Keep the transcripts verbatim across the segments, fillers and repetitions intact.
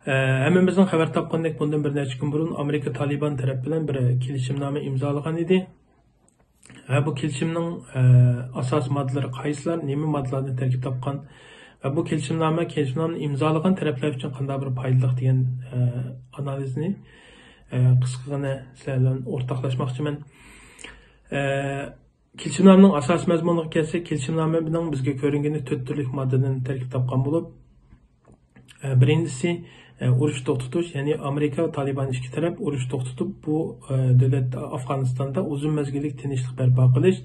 ئە، ھەممىمىزنىڭ خەۋەر تاپقىنىدەك، بۇندىن بىر نەچچە كۈن بۇرۇن ئامېرىكا تالىبان تەرەپ بىلەن بىر كېلىشىمنامە ئىمزالىغان ئىدى. ۋە بۇ كېلىشىمنىڭ، ئە، ئاساسىي ماددىلىرى قايسىلار، نېمە ماددىلاردىن تەركىب تاپقان ۋە بۇ كېلىشىمنامە، كېلىشىمنامىنى ئىمزالىغان تەرەپلەر ئۈچۈن قانداق بىر پايدىلىق دېگەن، ئە، ئانالىزنى، ئە، قىسقىغىنە سىلەر بىلەن ئورتاقلاشماقچىمەن. ئە، كېلىشىمنامىنىڭ ئاساسىي مەزمۇنىغا كەلسەك، كېلىشىمنامىنىڭ بىزگە كۆرۈنگىنى تۆت تۈرلۈك ماددىدىن تەركىب تاپقان بولۇپ، ئە، بىرىنچىسى، ئە، ئۇرۇش توختىتىش، يەنى ئامېرىكا ۋە تالىبان ئىككى تەرەپ ئۇرۇش توختىتىپ، بۇ، ئە، دۆلەت ئافغانىستاندا ئۇزۇن مەزگىللىك تىنچلىق بەرپا قىلىش.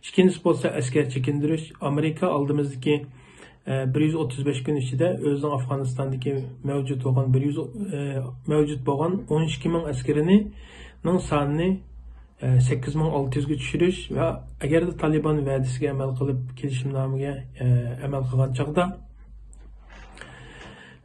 ئىككىنچىسى بولسا ئەسكەر چېكىندۈرۈش. ئامېرىكا ئالدىمىزدىكى، ئە، بىر يۈز ئوتتۇز بەش كۈن ئىچىدە ئۆزىنىڭ ئافغانىستاندىكى مەۋجۇت بولغان بىر يۈز، ئە، مەۋجۇت بولغان ئون ئىككى مىڭ ئەسكىرىنىڭ سانىنى ئە، سەككىز مىڭ ئالتە يۈزگە چۈشۈرۈش ۋە ئەگەردە تالىبان ۋەدىسىگە ئەمەل قىلىپ، كېلىشىمنامىگە، ئە، ئەمەل قىلغان چاغدا،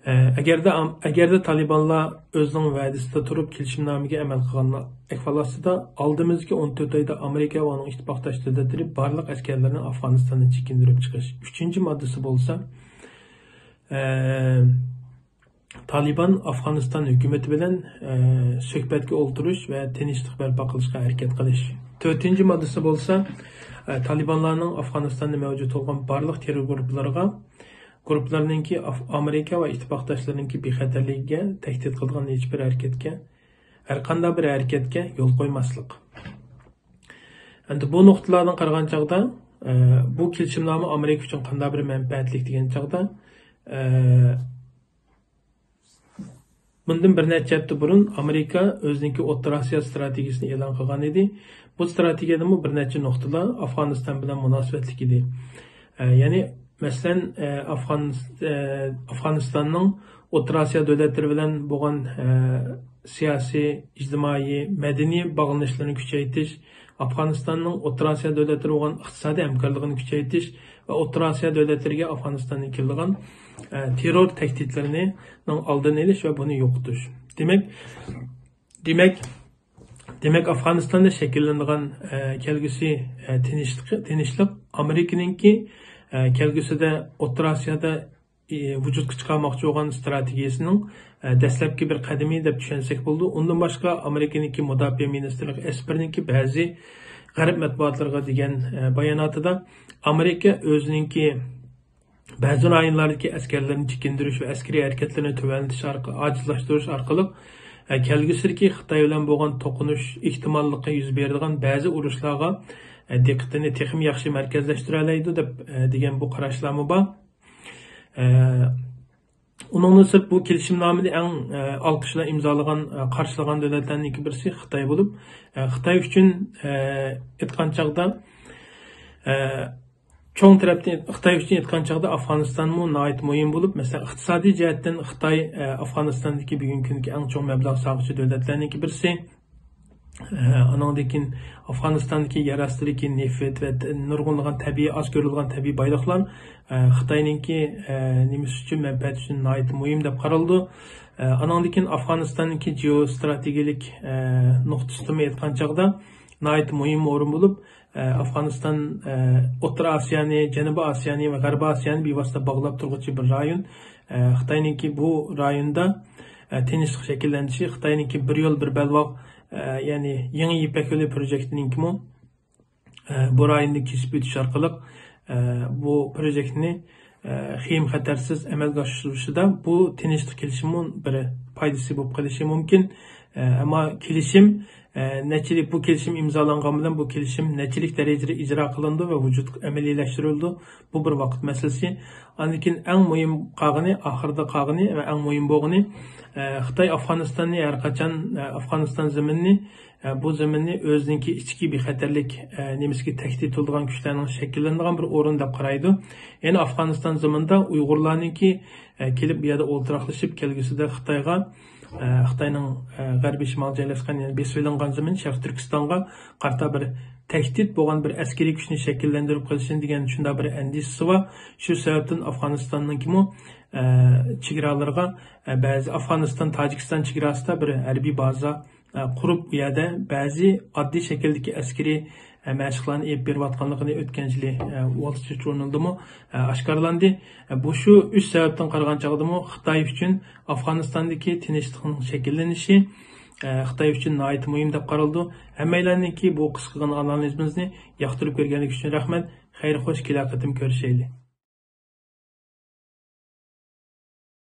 ئە، ئەگەردە ئام-، ئەگەردە تالىبانلار ئۆزىنىڭ ۋەدىسىدە تۇرۇپ، كېلىشىمنامىگە ئەمەل قىلغان ئەھۋال ئاستىدا، ئالدىمىزدىكى ئون تۆت ئايدا ئامېرىكا ۋە ئۇنىڭ ئىتتىپاقداش دۆلەتلىرى بارلىق ئەسكەرلىرىنى ئافغانىستاندىن چېكىندۈرۈپ چىقىش. ئۈچىنچى ماددىسى بولسا، ئە، تالىبان ئافغانىستان ھۆكۈمىتى بىلەن، ئە، سۆھبەتكە ئولتۇرۇش ۋە تىنچلىق بەرپا قىلىشقا ھەرىكەت قىلىش. تۆتىنچى ماددىسى بولسا، ئە، تالىبانلارنىڭ ئافغانىستاندا مەۋجۇت بولغان بارلىق تېررور گۇرۇپپىلىرىغا، گۇرۇپپىلارنىڭكى ئاف-، ئامېرىكا ۋە ئىتتىپاقداشلىرىنىڭكى بىخەتەرلىكىگە تەھدىت قىلىدىغان ھېچبىر ھەرىكەتكە، ھەرقانداق بىر ھەرىكەتكە يول قويماسلىق. ئەمدى بۇ نۇقتىلاردىن قارىغان چاغدا، ئە، بۇ كېلىشىمنامە ئامېرىكا ئۈچۈن قانداق بىر مەنپەئەتلىك دېگەن چاغدا، ئە، بۇندىن بىر نەچچە ھەپتە بۇرۇن ئامېرىكا ئۆزىنىڭكى ئوتتۇرا ئاسىيا ئىستراتېگىيىسىنى ئېلان قىلغان ئىدى. بۇ ئىستراتېگىيەدىمۇ بىر نەچچە نۇقتىدا ئافغانىستان بىلەن مۇناسىۋەتلىك ئىدى. ئە، يەنى، مەسىلەن، ئە، ئافغانىس-، ئە، ئافغانىستاننىڭ ئوتتۇرا ئاسىيا دۆلەتلىرى بىلەن بولغان، ئە، سىياسىي، ئىجتىمائىي، مەدەنىي باغلىنىشلىرىنى كۈچەيتىش، ئافغانىستاننىڭ ئوتتۇرا ئاسىيا دۆلەتلىرى بولغان ئىقتىسادىي ھەمكارلىقىنى كۈچەيتىش ۋە ئوتتۇرا ئاسىيا دۆلەتلىرىگە ئافغانىستاندىن كېلىدىغان، ئە، تېررور تەھدىتلىرىنىڭ ئالدىنى ئېلىش ۋە بۇنى يوقىتىش. دېمەك، دېمەك، دېمەك، ئافغانىستاندا شەكىللىنىدىغان، ئە، كەلگۈسى، ئە، تىنچلىق، تىنچلىق ئامېرىكىنىڭكى، ئە، كەلگۈسىدە ئوتتۇرا ئاسىيادا، ئى، ۋۇجۇدقا چىقارماقچى بولغان ئىستراتېگىيەسىنىڭ، ئە، دەسلەپكى بىر قەدىمى دەپ چۈشەنسەك بولىدۇ. ئۇندىن باشقا، ئامېرىكىنىڭكى مۇداپىئە مىنىستىرلىقى ئەسپىرىنىڭكى بەزى غەرب مەتبۇئاتلىرىغا دېگەن، ئە، باياناتىدا ئامېرىكا ئۆزىنىڭكى بەزى رايونلاردىكى ئەسكەرلىرىنى چېكىندۈرۈش ۋە ئەسكىرىي ھەرىكەتلىرىنى تۆۋەنلىتىش ئارقا-، ئاجىزلاشتۇرۇش ئارقىلىق، ئە، كەلگۈسىدىكى خىتاي بىلەن بولغان توقۇنۇش ئېھتىماللىقى يۈز بېرىدىغان بەزى ئۇرۇشلارغا، ئە، دىققىتىنى تېخىمۇ ياخشى مەركەزلەشتۈرەلەيدۇ دەپ، ئە، دېگەن بۇ قاراشلارمۇ بار. ئە، ئۇنىڭدىن سىرت، بۇ كېلىشىمنامىنى ئەڭ، ئە، ئالقىش بىلەن ئىمزالىغان، ئە، قارشىلىغان دۆلەتلەرنىڭكى بىرسى خىتاي بولۇپ، ئە، خىتاي ئۈچۈن، ئە، ئېيتقان چاغدا، ئە، چوڭ تەرەپتىن، خىتاي ئۈچۈن ئېيتقان چاغدا ئافغانىستانمۇ ناھايىتى مۇھىم بولۇپ، مەسىلەن، ئىقتىسادىي جەھەتتىن خىتاي، ئە، ئافغانىستاندىكى بۈگۈنكى كۈندىكى ئەڭ چوڭ مەبلەغ سالغۇچى دۆلەتلەرنىڭكى بىرسى. ئە، ئانىڭدىن كېيىن ئافغانىستاندىكى يەر ئاستىدىكى نېفىت ۋە ت-، نۇرغۇنلىغان تەبىئىي، ئاز كۆرۈلگەن تەبىئىي بايلىقلار، ئە، خىتاينىڭكى، ئە، نېمىسى ئۈچۈن، مەنپەئەتى ئۈچۈن ناھايىتى مۇھىم دەپ قارىلىدۇ. ئە، ئانىڭدىن كېيىن ئافغانىستاننىڭكى جېئوستراتېگىيەلىك، ئە، نۇقتىسىدىمۇ ئېيتقان چاغدا ناھايىتى مۇھىم ئورۇن بولۇپ، ئە، ئافغانىستان، ئە، ئوتتۇرا ئاسىيانى، جەنۇبىي ئاسىيانى ۋە غەربىي ئاسىيانى بىۋاسىتە باغلاپ تۇرغۇچى بىر رايون. ئە، خىتاينىڭكى بۇ رايوندا، ئە، تىنچلىق شەكىللەنىشى، خىتاينىڭكى بىر يول، بىر بەلباغ، ئە، يەنى يېڭى يىپەك يولى پروژېكتىنىڭكىمۇ، ئە، بۇ رايوننى كېسىپ ئۆتۈش ئارقىلىق، ئە، بۇ پروژېكتنى، ئە، خېيىم خەتەرسىز ئەمەلگە ئاشۇرۇشىدا بۇ تىنچلىق كېلىشىممۇ بىر پايدىسى بولۇپ قېلىشى مۇمكىن. ئە، ئەمما كېلىشىم، ئە، نەچچىلىك، بۇ كېلىشىم ئىمزالانغان بىلەن بۇ كېلىشىم نەچچىلىك دەرىجىدە ئىجرا قىلىنىدۇ ۋە ۋۇجۇدقا ئەمەلىيلەشتۈرۈلىدۇ، بۇ بىر ۋاقىت مەسىلىسى. ئاندىن كېيىن ئەڭ مۇھىم قالغىنى، ئاخىرىدا قالغىنى ۋە ئەڭ مۇھىم بولغىنى، ئە، خىتاي ئافغانىستاننى ھەر قاچان، ئە، ئافغانىستان زېمىنىنى، ئە، بۇ زېمىننى ئۆزىنىڭكى ئىچكى بىخەتەرلىك، ئە، نېمىسىگە تەھدىت قىلىدىغان كۈچلەرنىڭ شەكىللىنىدىغان بىر ئورۇن دەپ قارايدۇ. يەنى ئافغانىستان زېمىنىدا ئۇيغۇرلارنىڭكى، ئە، كېلىپ بۇ يەردە ئولتۇراقلىشىپ كەلگۈسىدە خىتايغا، ئە، خىتاينىڭ، ئە، غەربىي شىمال جايلاشقان، يەنى بېسىۋېلىنغان زېمىن شەرقىي تۈركىستانغا قارىتا بىر تەھدىت بولغان بىر ئەسكىرىي كۈچنى شەكىللەندۈرۈپ قېلىشىنى دېگەن شۇنداق بىر ئەندىشىسى بار. شۇ سەۋەبتىن ئافغانىستاننىڭكىمۇ، ئە، چېگرالىرىغا، ئە، بەزى ئافغانىستان، تاجىكىستان چېگراسىدا بىر ھەربىي بازا، قۇرۇپ، ئۇ يەردە بەزى ئاددىي شەكىلدىكى ئەسكىرىي مەشىقلارنى ئېلىپ بېرىۋاتقانلىقىنى ئۆتكەن يىلى ۋول سترىت ژۇرنىلدىمۇ ئاشكارىلاندى. بۇ شۇ ئۈچ سەۋەبتىن قارىغان چاغدىمۇ خىتاي ئۈچۈن ئافغانىستاندىكى تىنچلىقنىڭ شەكىللىنىشى خىتاي ئۈچۈن ناھايىتى مۇھىم دەپ قارىلىدۇ. ھەممەيلەننىڭكى بۇ قىسقىغىنە ئانالىزىمىزنى ياقتۇرۇپ كۆرگەنلىكى ئۈچۈن رەھمەت. خەير خوش، كېلەر قېتىم كۆرۈشەيلى.